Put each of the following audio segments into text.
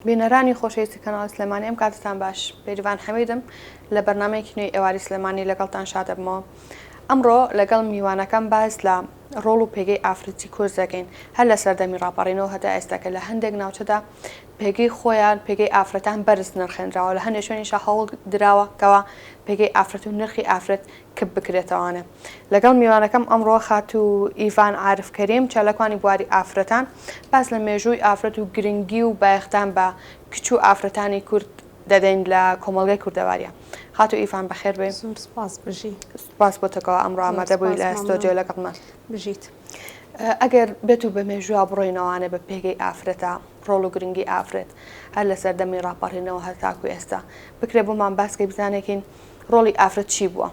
بینەرانی خۆشەویستی کەناڵی سلێمانی ئەم کاتتان باش بێریڤان حەمیدم لە بەرنامەیەکی نوێی ئێواری سلێمانی لەگەڵتان شادەبمەوە ئەمڕۆ لەگەڵ میوانەکەم باس لە ڕۆڵ و پێگەی ئافرەتی کورد دەکەین هەر لە سەردەمی ڕاپەڕینەوە هەتا ئێستا کە لە هەندێک ناوچەدا پێگەی خۆیان پێگەی ئافرەتان بەرز نرخێنراوە لە هەندێک شوێنیشا هەوڵ دراوە کەوا پێگەی ئافرەت و نرخی ئافرەت کپ بکرێتەوانێ. لەگەڵ میوانەکەم ئەمڕۆ خاتوو ئیڤان عارف کەریم چالاکوانی بواری ئافرەتان باس لە مێژووی ئافرەت و گرنگی و بایەخدان بە کچ و ئافرەتانی کورد دەدەین لە کۆمەڵگای کوردەواریا. خاتوو ئیڤان بەخێر بێی. زۆر سوپاس بژی. سوپاس بۆ تۆ کەوا ئەمڕۆ زۆر ئامادە بووی سوپاس لە مەمنون. ستۆدیۆ لەگەڵمان. بژیت. ئەگەر بێتو بە مێژووا بڕۆینەوانێ بە پێگەی ئافرەتە، ڕۆڵ و گرنگی ئافرەت هەر لە سەردەمی ڕاپەڕینەوە هەتاکو ئێستا بکرێ بۆمان باس کەی بزانێکین ڕۆڵی ئافرەت چی بووە؟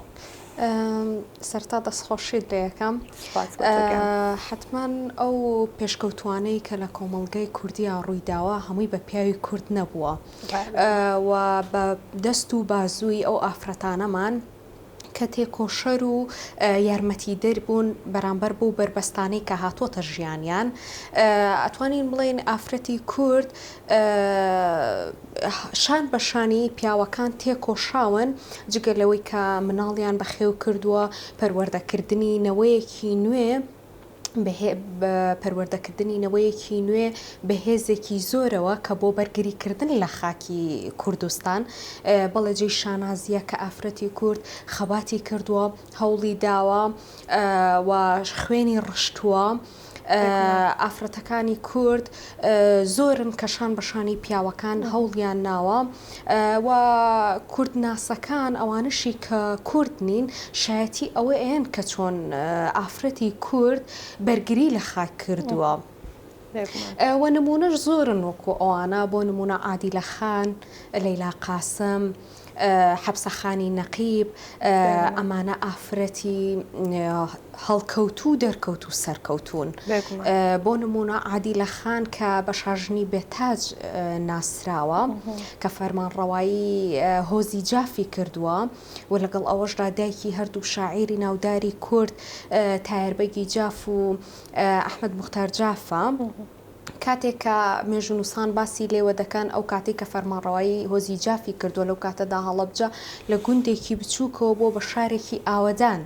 سەرەتا دەستخۆشیت لێ ئەکەم. سوپاس بۆ تۆ گیان. حەتمەن ئەو پێشکەوتووانەی کە لە کۆمەڵگەی کوردیا ڕووی داوە هەمووی بە پیاوی کورد نەبووە و بە دەست و بازووی ئەو ئافرەتانەمان کە تێکۆشەر و یارمەتیدەر بوون بەرامبەر بەو بەربەستانەی کە هاتۆتە ژیانیان ئەتوانین بڵێین ئافرەتی کورد شان بە شانی پیاوەکان تێکۆشاون جگە لەوەی کە مناڵیان بەخێو کردووە پەروەردەکردنی نەوەیەکی نوێ پەروەردەکردنی نەوەیەکی نوێ بە هێزێکی زۆرەوە کە بۆ بەرگریکردن لە خاکی کوردستان بەڵێ جێی شانازییە کە ئافرەتی کورد خەباتی کردووە هەوڵی داوە و خوێنی ڕشتووە. ئافرەتەکانی کورد زۆرن کە شان بە شانی پیاوەکان هەوڵیان ناوە و کوردناسەکان ئەوانەشی کە کورد نین شایەتی ئەوە ئەیەن کە چۆن ئافرەتی کورد بەرگری لە خاک کردووە و نموونەش زۆرن وەکو ئەوانە بۆ نموونە عادیلە خان، لەیلا قاسم، حەپسەخانی نەقیب، ئەمانە ئافرەتی هەڵکەوتوو و دەرکەوتوو سەرکەوتوون. بۆ نموونە عادیلە خان کە بە شاژنی بێتاج ناسراوە، کە فەرمانڕەوایی هۆزی جافی کردووە و لەگەڵ ئەوەشدا دایکی هەردوو شاعیری ناوداری کورد تایەربەگی جاف و ئەحمەد موختار جافە. کاتێک کە مێژوونووسان باسی لێوە دەکەن، ئەو کاتەی کە فەرمانڕەوایی هۆزی جافی کردووە، لەو کاتەدا هەڵەبجە لە گوندێکی بچووکەوە بووە بە شارێکی ئاوەدان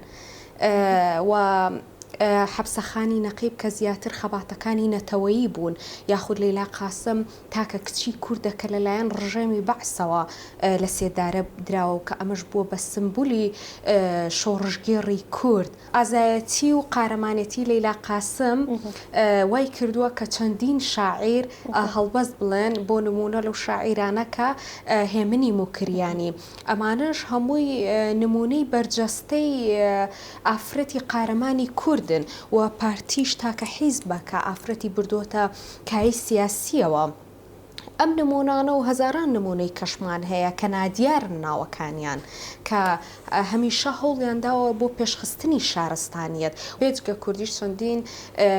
و حەپسەخانی نەقیب کە زیاتر خەباتەکانی نەتەوەیی بوون، یاخود لەیلا قاسم تاکە کچی کوردە کە لەلایەن ڕژێمی بەعسەوە لە سێدارە دراوە و کە ئەمەش بووە بە سمبولی شۆڕشگێڕی کورد. ئازایەتی و قارەمانێتی لەیلا قاسم وای کردووە کە چەندین شاعیر هەڵبەست بڵێن، بۆ نموونە لەو شاعیرانە کە هێمنی موکریانی. ئەمانەش هەمووی نموونەی بەرجەستەی ئافرەتی قارەمانی کوردن و پارتیش تاکە حیزبە کە ئافرەتی بردووەتە کایەی سیاسییەوە. ئەم نموونانە و هەزاران نموونەی کەشمان هەیە کە نادیارن ناوەکانیان کە هەمیشە هەوڵیان داوە بۆ پێشخستنی شارستانیەت. بێجگە کوردیش چەندین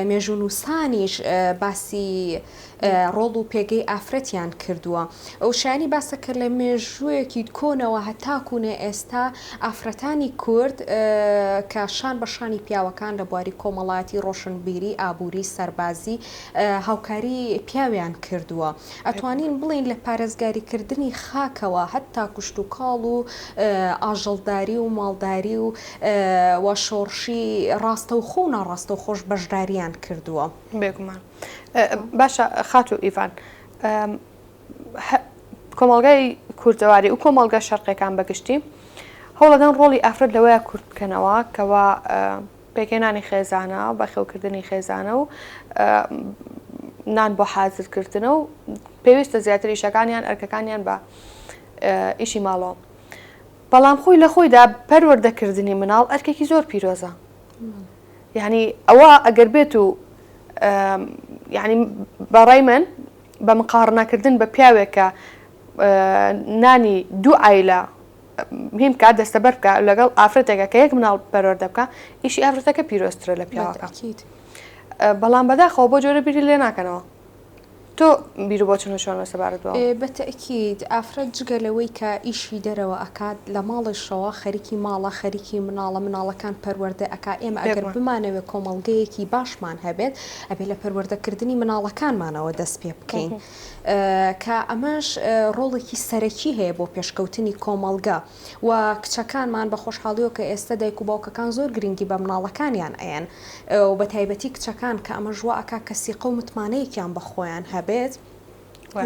مێژوونووسانیش باسی ڕۆڵ و پێگەی ئافرەتیان کردووە. و شایانی باسە کە لە مێژوویەکی کۆنەوە هەتاکوو نە ئێستا ئافرەتانی کورد کە شان بە شانی پیاوەکان لە بواری کۆمەڵایەتی، ڕۆشنبیری، ئابووری، سەربازی، هاوکاری پیاویان کردووە. ئەتوانین بڵێین لە پارێزگاری کردنی خاکەوە هەتا کشتوکاڵ و ئاژەڵداری و ماڵداری و و شۆڕشی ڕاستەوخۆ و ناڕاستەوخۆش بەشداریان کردووە. بێگومان. باشە خاتوو ئیڤان، کۆمەڵگای کوردەواری و کۆمەڵگا شەرقیەکان بە گشتی هەوڵەدەن ڕۆڵی ئافرەت لەوەیا کورت بکەنەوە کەوا پێکهێنانی خێزانە، بەخێوکردنی خێزانە و نان بۆ حازرکردنە و پێویستە زیاتر ئیشەکانیان ئەرکەکانیان بە ئیشی ماڵەوە. بەڵام خۆی لە خۆیدا پەروەردەکردنی مناڵ ئەرکێکی زۆر پیرۆزە. یعنی ئەوە ئەگەر بێت و یعنی بەڕای من بە مقاڕنەکردن بە پیاوێک کە نانی دوو عایلە هین بکات دەستەبەر بکات لەگەڵ ئافرەتێکە کە یەک مناڵ پەروەردە بکە ئیشی ئافرەتەکە پیرۆزترە لە پیاوەکە بەڵام بەداخەوە بۆ جۆرە بیری لێ ناکەنەوە. تۆ بیروبۆچونت چۆنە سەبارەت بەوە؟ بە تەئکید، ئافرەت جگە لەوەی کە ئیشی دەرەوە ئەکات، لە ماڵیشەوە خەریکی ماڵە، خەریکی مناڵە، مناڵەکان پەروەردە ئەکا، ئێمە ئەگەر بێگومان. بمانەوێ کۆمەڵگەیەکی باشمان هەبێت، ئەبێ لە پەروەردەکردنی مناڵەکانمانەوە دەست پێ بکەین، کە ئەمەش ڕۆڵێکی سەرەکی هەیە بۆ پێشکەوتنی کۆمەڵگە. و کچەکانمان بە خۆشحاڵیەوە کە ئێستە دایک و باوکەکان زۆر گرنگی بە مناڵەکانیان ئەیەن و بە تایبەتی کچەکان کە ئەمەش وا ئەکا کە سیقە و متمانەیەکیان بە خۆیان هەبێت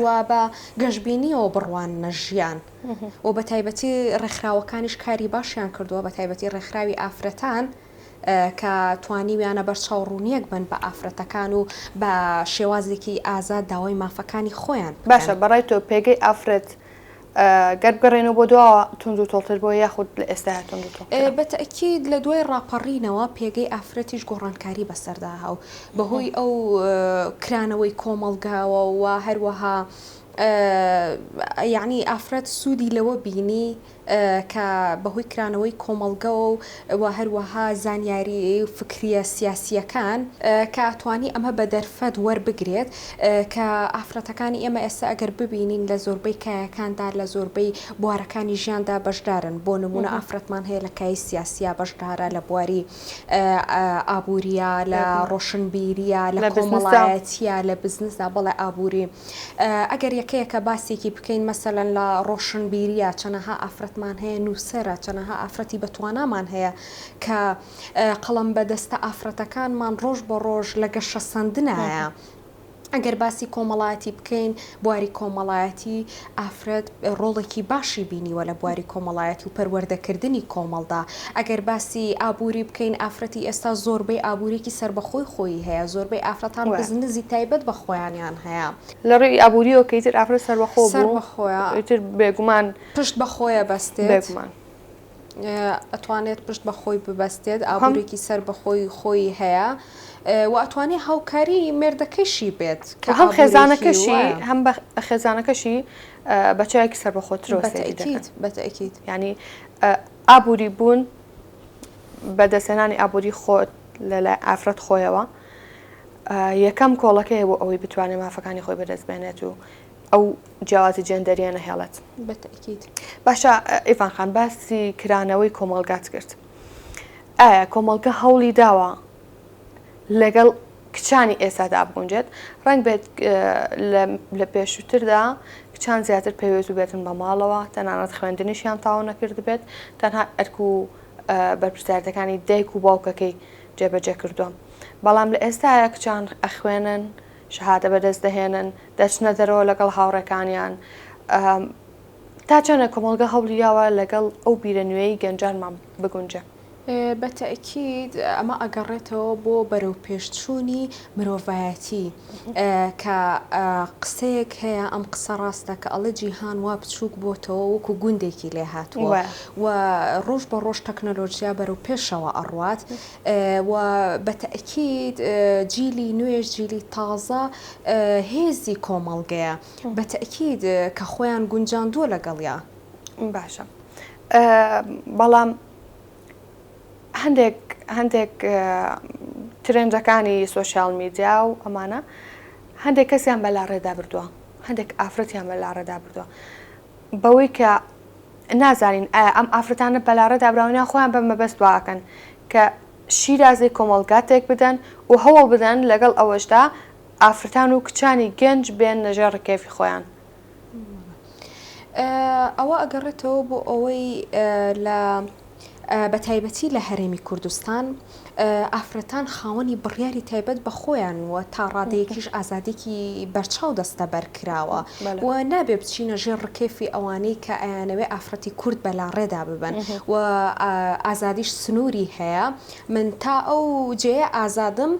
و بە گەشبینیەوە بڕواننە ژیان و بە تایبەتی ڕێکخراوەکانیش کاری باشیان کردووە بە تایبەتی ڕێکخراوی ئافرەتان کە توانیویانە بەرچاوڕوونیەک بن بە ئافرەتەکان و بە شێوازێکی ئازاد داوای مافەکانی خۆیان بکەن. باشە بەڕای تۆ پێگەی ئافرەت گەر بگەڕێینەوە بۆ دواوە توندوتۆڵتر بووە یاخود لە ئێستایا توندوتۆڵترە؟ بە تەئکید لە دوای ڕاپەڕینەوە پێگەی ئافرەتیش گۆڕانکاری بەسەردا هاو بەهۆی ئەو کرانەوەی کۆمەڵگاوە و هەروەها یەعنی ئافرەت سوودی لەوە بینی کە بەهۆی کرانەوەی کۆمەڵگەوە و هەروەها زانیاریی و فکرییە سیاسییەکان، کە توانی ئەمە بە دەرفەت وەربگرێت، کە ئافرەتەکانی ئێمە ئێستا ئەگەر ببینین لە زۆربەی کایەکاندا، لە زۆربەی بوارەکانی ژیاندا بەشدارن، بۆ نموونە ئافرەتمان هەیە لە کایەی سیاسییا بەشدارە، لە بواری ئابوورییا، لە ڕۆشنبیرییا، لە کۆمەڵایەتییا، لە بزنسدا، بەڵێ ئابووری. ئەگەر یەکە یەکە باسێکی بکەین مەسەلەن لە ڕۆشنبیریە چەنەها ئافرەتمان هەیە نووسەرە چەنەها ئافرەتی بەتوانامان هەیە کە قەڵەم بەدەستە ئافرەتەکانمان ڕۆژ بە ڕۆژ لە گەشەسەندنایە. ئەگەر باسی کۆمەڵایەتی بکەین بواری کۆمەڵایەتی ئافرەت ڕۆڵێکی باشی بینیوە لە بواری کۆمەڵایەتی و پەروەردەکردنی کۆمەڵدا. ئەگەر باسی ئابووری بکەین، ئافرەتی ئێستا زۆربەی ئابوورییەکی سەربەخۆی خۆیی هەیە، زۆربەی ئافرەتان بزنزی تایبەت بە خۆیانیان هەیە. لە ڕووی ئابوورییەوە کە ئیتر ئافرەت سەربەخۆ بوو، سەربەخۆیە. ئیتر بێگومان. پشت بە خۆی ئەبەستێت. بێگومان. ئەتوانێت پشت بە خۆی ببەستێت، ئابوورییەکی سەربەخۆی خۆی هەیە و ئەتوانێت هاوکاری مێردەکەیشی بێت کە هەم خێزانەکەشی هەم بە خێزانەکەشی بە چاوێکی سەربەخۆترەوە سەیری دەکەن. بە تەئکید. یانی ئابووری بوون، بەدەستهێنانی ئابووری خۆت لە لای ئافرەت خۆیەوە یەکەم کۆڵەکەیە بۆ ئەوەی بتوانێت مافەکانی خۆی بەدەست بێنێت و ئەو جیاوازی جێندەریە نەهێڵێت. بە تەئکید. باشە ئیڤان خان باسی کرانەوەی کۆمەڵگات کرد. ئایا کۆمەڵگە هەوڵی داوە لەگەڵ کچانی ئێستادا بگونجێت؟ ڕەنگ بێت لە پێشووتردا کچان زیاتر پەیوەست بووبێتن بە ماڵەوە، تەنانەت خوێندنیشیان تەواو نەکردبێت، تەنها ئەرک و بەرپرسیارەتەکانی دایک و باوکەکەی جێبەجێ کردووە. بەڵام لە ئێستایا کچان ئەخوێنن، شەهادە بەدەست دەهێنن، دەچنە دەرەوە لەگەڵ هاوڕێکانیان. تا چەندە کۆمەڵگە هەوڵی یاوە لەگەڵ ئەو بیرە نوێیەی گەنجانمان بگونجێ؟ بە تەئکید ئەمە ئەگەڕێتەوە بۆ بەرەوپێشچوونی مرۆڤایەتی کە قسەیەک هەیە ئەم قسە ڕاستە کە ئەڵێ جیهان وا بچووک بۆتەوە وەکو گوندێکی لێ هاتووە و ڕۆژ بە ڕۆژ تەکنەلۆژیا بەرەو پێشەوە ئەڕوات و بە تەئکید جیلی نوێش جیلی تازە هێزی کۆمەڵگەیە بە تەئکید کە خۆیان گونجاندووە لەگەڵیا. باشە بەڵام هەندێک هەندێک ترێندەکانی سۆشیال میدیا و ئەمانە هەندێک کەسیان بە لاڕێدا بردووە هەندێک ئافرەتیان بە لاڕێدا بردووە بەوەی کە نازانین ئایا ئەم ئافرەتانە بەلاڕێدا براون یان خۆیان بە مەبەست واکەن کە شیرازەی کۆمەڵگا تێک بدەن و هەوڵ بدەن لەگەڵ ئەوەشدا ئافرەتان و کچانی گەنج بێننە ژێر ڕکێفی خۆیان. ئەوە ئەگەڕێتەوە بۆ ئەوەی لە بە تایبەتی لە هەرێمی کوردستان ئافرەتان خاوەنی بڕیاری تایبەت بە خۆیان و تا ڕادەیەکیش ئازادیکی بەرچاو دەستەبەر کراوە و نابێ بچینە ژێر ڕکێفی ئەوانەی کە ئەیانەوێ ئافرەتی کورد بە لاڕێدا ببەن و ئازادیش سنووری هەیە من تا ئەو جێیە ئازادم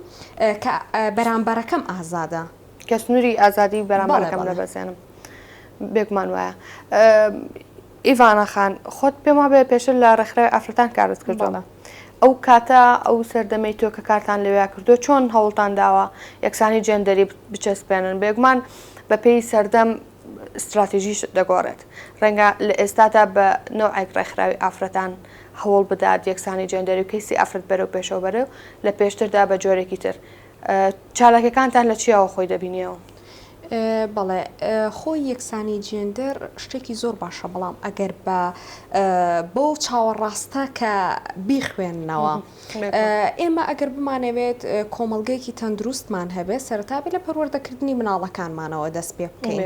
کە بەرامبەرەکەم ئازادە. کە سنووری ئازادی بەرامبەرەکەم نەبەزێنم. بێگومان وایە. ئیڤانا خان، خۆت پێم وابێ پێشتر لە ڕێکخراوی ئافرەتان کارت کردووە. ئەو کاتە ئەو سەردەمەی تۆ کە کارتان لەوێ کردووە چۆن هەوڵتان داوە یەکسانی جێندەری بچەسپێنن؟ بێگومان بەپێی سەردەم ستراتیژیش دەگۆڕێت. ڕەنگە لە ئێستادا بە نەوعێک ڕێکخراوی ئافرەتان هەوڵ بدات یەکسانی جێندەری و کەیسی ئافرەت بەرەو پێشەوە بەرێ و لە پێشتردا بە جۆرێکی تر. چالاکیەکانتان لە چیاوە خۆی دەبینیەوە؟ بەڵێ خۆی یەکسانی جێندەر شتێکی زۆر باشە بەڵام ئەگەر بە بەو چاوە ڕاستە کە بیخوێننەوە ئێمە ئەگەر بمانەوێت کۆمەڵگەیەکی تەندروستمان هەبێت سەرەتا بێ لە پەروەردەکردنی مناڵەکانمانەوە دەست پێ بکەین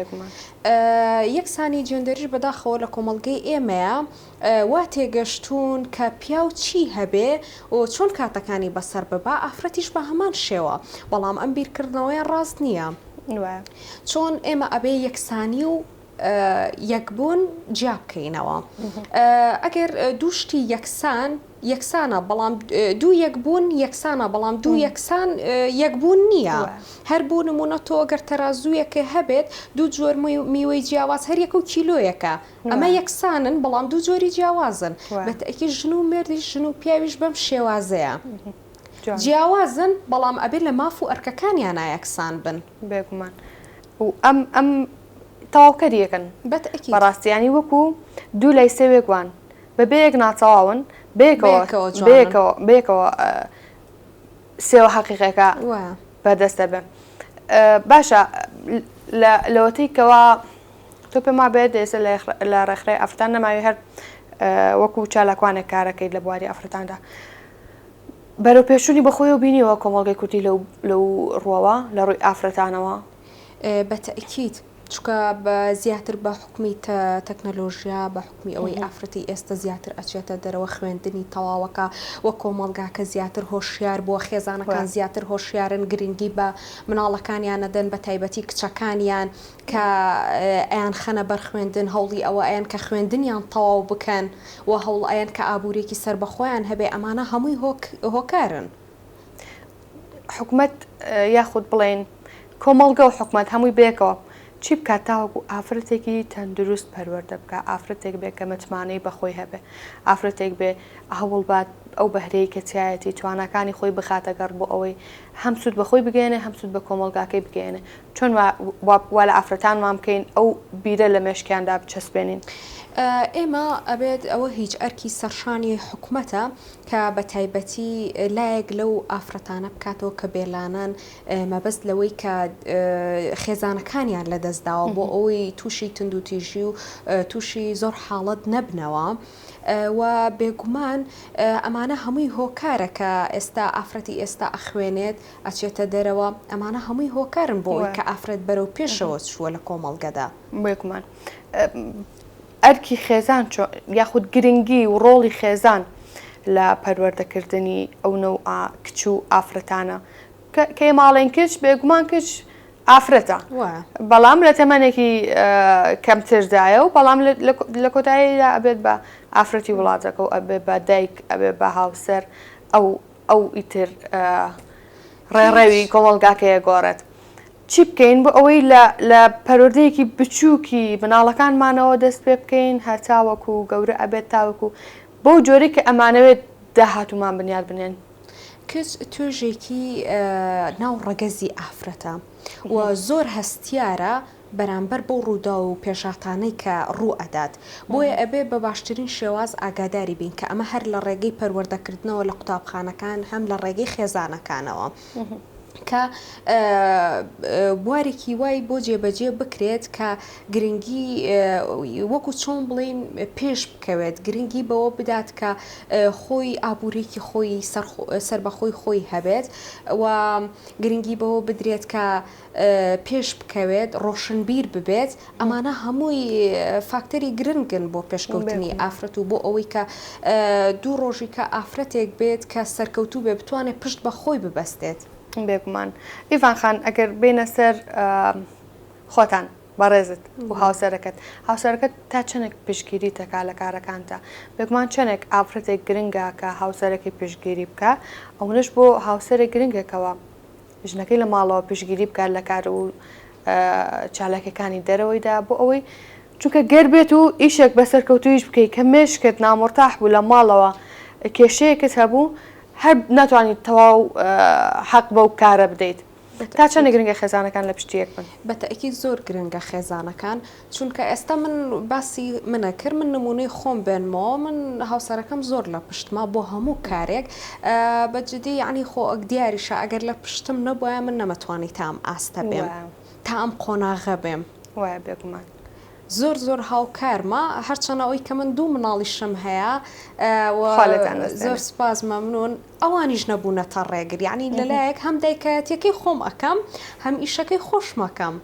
یەکسانی جێندەریش بەداخەوە لە کۆمەڵگەی ئێمەیە وا تێگەشتوون کە پیاو چی هەبێ و چۆن کاتەکانی بەسەر ببا ئافرەتیش بە هەمان شێوە بەڵام ئەم بیرکردنەوەیە ڕاست نییە چۆن ئێمە ئەبێ یەکسانی و یەکبوون جیا بکەینەوە ئەگەر دوو شتی یەکسان یەکسانە بەڵام دوو یەکبوون یەکسانە بەڵام دوو یەکسان یەکبوون نییە هەر بۆ نمونە تۆ گەر تەرازوویەکە هەبێت دوو جۆر میوەی جیاواز هەر یەکە و کیلۆیەکە ئەمە یەکسانن بەڵام دوو جۆری جیاوازن بە تەئکید ژن و مێردیش ژن و پیاویش بەم شێوازەیە جیاوازن بەڵام ئەبێ لە ماف و ئەرکەکانیانا یەکسان بن. بێگومان و ئەم ئەم تەواوکەری یەکن بە تەئکید. بەڕاستی یانی وەکو دوو لای سێوێک وان بەبێ یەک ناتەواون بەیەکەوە بەیەکەوە جوانن. بەیەکەوە بەیەکەوە سێوە حەقیقەکە وایە. بەردەست دەبێ باشە لە لەوەتەی کەوا تۆ پێم وابێت ئێستا لە ڕێکخراوی ئافرەتان نەماوی هەر وەکو چالاکوانێک کارەکەیت لە بواری ئافرەتاندا بەرەو پێشچوونی بەخۆیەوە بینیوە کۆمەڵگەی کوردی لەو لەو ڕووەوە لە ڕووی ئافرەتانەوە؟ بە تەئکید چونکە بە زیاتر بە حوکمی تەکنەلۆژیا بە حوکمی ئەوەی ئافرەتی ئێستە زیاتر ئەچێتە دەرەوە خوێندنی تەواوەکە و کۆمەڵگاکە زیاتر هۆشیار بووە خێزانەکان زیاتر هۆشیارن گرنگی بە مناڵەکانیان ئەدەن بە تایبەتی کچەکانیان کە ئەیانخەنە بەر خوێندن، هەوڵی ئەوە ئەیەن کە خوێندنیان تەواو بکەن و هەوڵ ئەیەن کە ئابوورییەکی سەربەخۆیان هەبێ، ئەمانە هەمووی هۆکارن. حکومەت یاخود بڵێین کۆمەڵگە و حکومەت هەمووی بەیەکەوە چی بکات تاوەکو ئافرەتێکی تەندروست پەروەردە بکا، ئافرەتێک بێ کە متمانەی بەخۆی هەبێ، ئافرەتێک بێ هەوڵبات ئەو بەهرەی کە تیایەتی تواناکانی خۆی بخاتە گەڕ بۆ ئەوەی هەم سوود بە خۆی بگەیەنێ هەم سوود بە کۆمەڵگاکەی بگەیەنێ. چۆن وا لە ئافرەتانمان بکەین ئەو بیرە لە مێشکیاندا بچەسپێنین؟ ئێمە ئەبێت ئەوە هیچ ئەرکی سەرشانی حکومەتە کە بە تایبەتی لایەک لەو ئافرەتانە بکاتەوە کە بێلانەن مەبەست لەوەی کە خێزانەکانیان لەدەست داوە بۆ ئەوەی تووشی توندوتیژی و تووشی زۆر حاڵەت نەبنەوە و بێگومان ئەمانە هەمووی هۆکارە کە ئێستا ئافرەتی ئێستا ئەخوێنێت ئەچێتە دەرەوە، ئەمانە هەمووی هۆکارن بۆ ئەوەی کە ئافرەت بەرەو پێشەوە چووە لە کۆمەڵگەدا. بێگومان ئەرکی خێزان چۆن یاخود گرنگی و ڕۆڵی خێزان لە پەروەردەکردنی ئەو نەوعە کچ و ئافرەتانە کە کە ئێمە ئەڵێین کچ بێگومان کچ ئافرەتە بەڵام لە تەمەنێکی کەمتردایە و بەڵام لە کۆتاییدا ئەبێت بە ئافرەتی وڵاتەکە و ئەبێ بە دایک ئەبێ بە هاوسەر ئەو ئەو ئیتر ڕێڕەوی کۆمەڵگاکەیە گۆڕێت. چی بکەین بۆ ئەوەی لە لە پەروەردەیەکی بچووکی مناڵەکانمانەوە دەست پێ بکەین هەتاوەکو گەورە ئەبێت تاوەکو بەو جۆرەی کە ئەمانەوێت داهاتوومان بنیات بنێن؟ کچ توێژێکی ناو ڕەگەزی ئافرەتە و زۆر هەستیارە بەرامبەر بەو ڕووداو و پێشهاتانەی کە ڕوو ئەدات. بۆیە ئەبێ بە باشترین شێواز ئاگاداری بین کە ئەمە هەر لە ڕێگەی پەروەردەکردنەوە لە قوتابخانەکان هەم لە ڕێگەی خێزانەکانەوە کە بوارێکی وای بۆ جێبەجێ بکرێت کە گرنگی وەکو چۆن بڵێین پێش بکەوێت گرنگی بەوە بدات کە خۆی ئابوورێکی خۆی سەربەخۆی خۆی هەبێت و گرنگی بەوە بدرێت کە پێش بکەوێت، ڕۆشنبیر ببێت، ئەمانە هەمووی فاکتەری گرنگن بۆ پێشکەوتنی ئافرەت و بۆ ئەوەی کە دوو ڕۆژی کە ئافرەتێک بێت کە سەرکەوتوو بێت بتوانێت پشت بە خۆی ببەستێت. بێگومان. ئیڤان خان ئەگەر بێینە سەر خۆتان بەڕێزت و هاوسەرەکەت، هاوسەرەکەت تا چەندێک پشتگیریت دەکات لە کارەکانتا؟ بێگومان چەندێک ئافرەتێک گرنگە کە هاوسەرەکەی پشتگیری بکا، ئەونەش بۆ هاوسەرێک گرنگە کەوا ژنەکەی لە ماڵەوە پشتگیری بکات لە کار و چالاکیەکانی دەرەوەیدا بۆ ئەوەی چونکە گەر بێت و ئیشێک بە سەرکەوتویش بکەیت کە مێشکت نامۆرتاح بوو لە ماڵەوە کێشەیەکت هەبوو هەر ناتوانیت تەواو حەق بەو کارە بدەیت تا چەندە گرنگە خێزانەکان لە پشتی یەک بن؟ بە تەئکید زۆر گرنگە خێزانەکان چونکە ئێستا من باسی منە کرد من نمونەی خۆم بێنمەوە من هاوسەرەکەم زۆر لە پشتمە بۆ هەموو کارێک بە جدی یەعنی خۆ ئەک دیاریشە ئەگەر لە پشتم نەبوایە من نەمەتوانی تا ئەم ئاستە بێم. تا ئەم قۆناغە بێم. وایە بێگومان. زۆر زۆر هاوکارمە هەرچەنە ئەوەی کە من دوو مناڵیشم هەیە و خوا لێتان نەستێنێ. زۆر سوپاس مەمنون ئەوانیش نەبوونەتە ڕێگر یەعنی لەلایەک هەم دایکایەتیەکەی خۆم ئەکەم هەم ئیشەکەی خۆشم ئەکەم.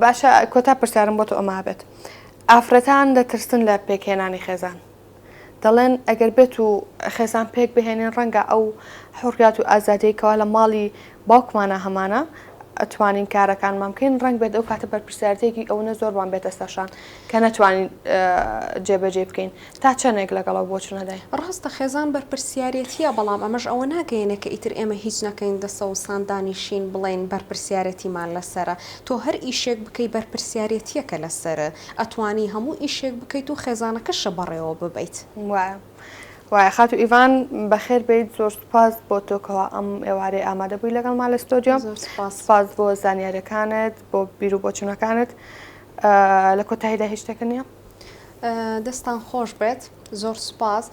باشە کۆتا پرسیارم بۆ تۆ ئەمە بێت ئافرەتان دەترسن لە پێکهێنانی خێزان دەڵێن ئەگەر بێت و خێزان پێک بهێنین ڕەنگە ئەو حوڕیات و ئازادیەی کەوا لە ماڵی باوکمانا هەمانە ئەتوانین کارەکانمان بکەین ڕەنگ بێت ئەو کاتە بەرپرسیارەتێکی ئەونە زۆرمان بێتە سەرشان کە نەتوانین جێبەجێ بکەین تا چەندێک لەگەڵ ئەو بۆچونەدای؟ ڕاستە خێزان بەرپرسیارێتیە بەڵام ئەمەش ئەوە ناگەیەنێ کە ئیتر ئێمە هیچ نەکەین دەسەوسان دانیشین بڵێین بەرپرسیارێتیمان لەسەرە تۆ هەر ئیشێک بکەی بەرپرسیارێتیەکە لەسەرت ئەتوانی هەموو ئیشێک بکەیت و خێزانەکەشە بەڕێوە ببەیت. وایە وایە خاتوو ئیڤان بەخێر بێیت زۆر سوپاس بۆ تۆ کەوا ئەم ئێوارەی ئامادە بووی لەگەڵمان لە ستۆدیۆ زۆر سوپاس. سوپاس بۆ زانیاریەکانت بۆ بیر و بۆچوونەکانت لە کۆتاییدا هیچ شتێکت نییە؟ دەستان خۆش بێت زۆر سوپاس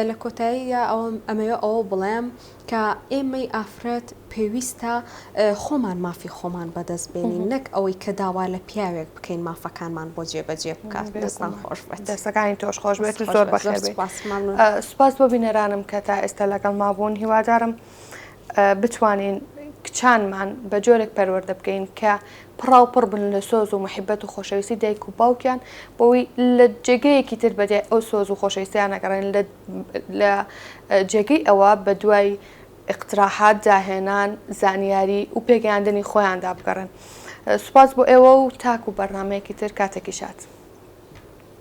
لە کۆتاییدا ئەوە ئەمەوێ ئەوە بڵێم کە ئێمەی ئافرەت پێویستە خۆمان مافی خۆمان بەدەست بێنین نەک ئەوەی کە داوا لە پیاوێک بکەین مافەکانمان بۆ جێبەجێ بکات دەستان خۆش بێت. دەستەکانی تۆش خۆش بێت و زۆر بەخێر بێیت. سوپاس بۆ بینەرانم کە تا ئێستا لەگەڵما بوون هیوادارم بتوانین کچانمان بە جۆرێک پەروەردە بکەین کە پڕاو پڕ بن لە سۆز و محیبەت و خۆشەویستی دایک و باوکیان بۆی لە جێگەیەکی تر بەدیای ئەو سۆز و خۆشەویستیان نەگەڕێن لە جێگەی ئەوە بە دوای ئیقتراحات داهێنان زانیاری و پێگەیاندنی خۆیاندا بگەڕێن سوپاس بۆ ئێوە و تاکو بەرنامەیەکی تر کاتێکی شاد.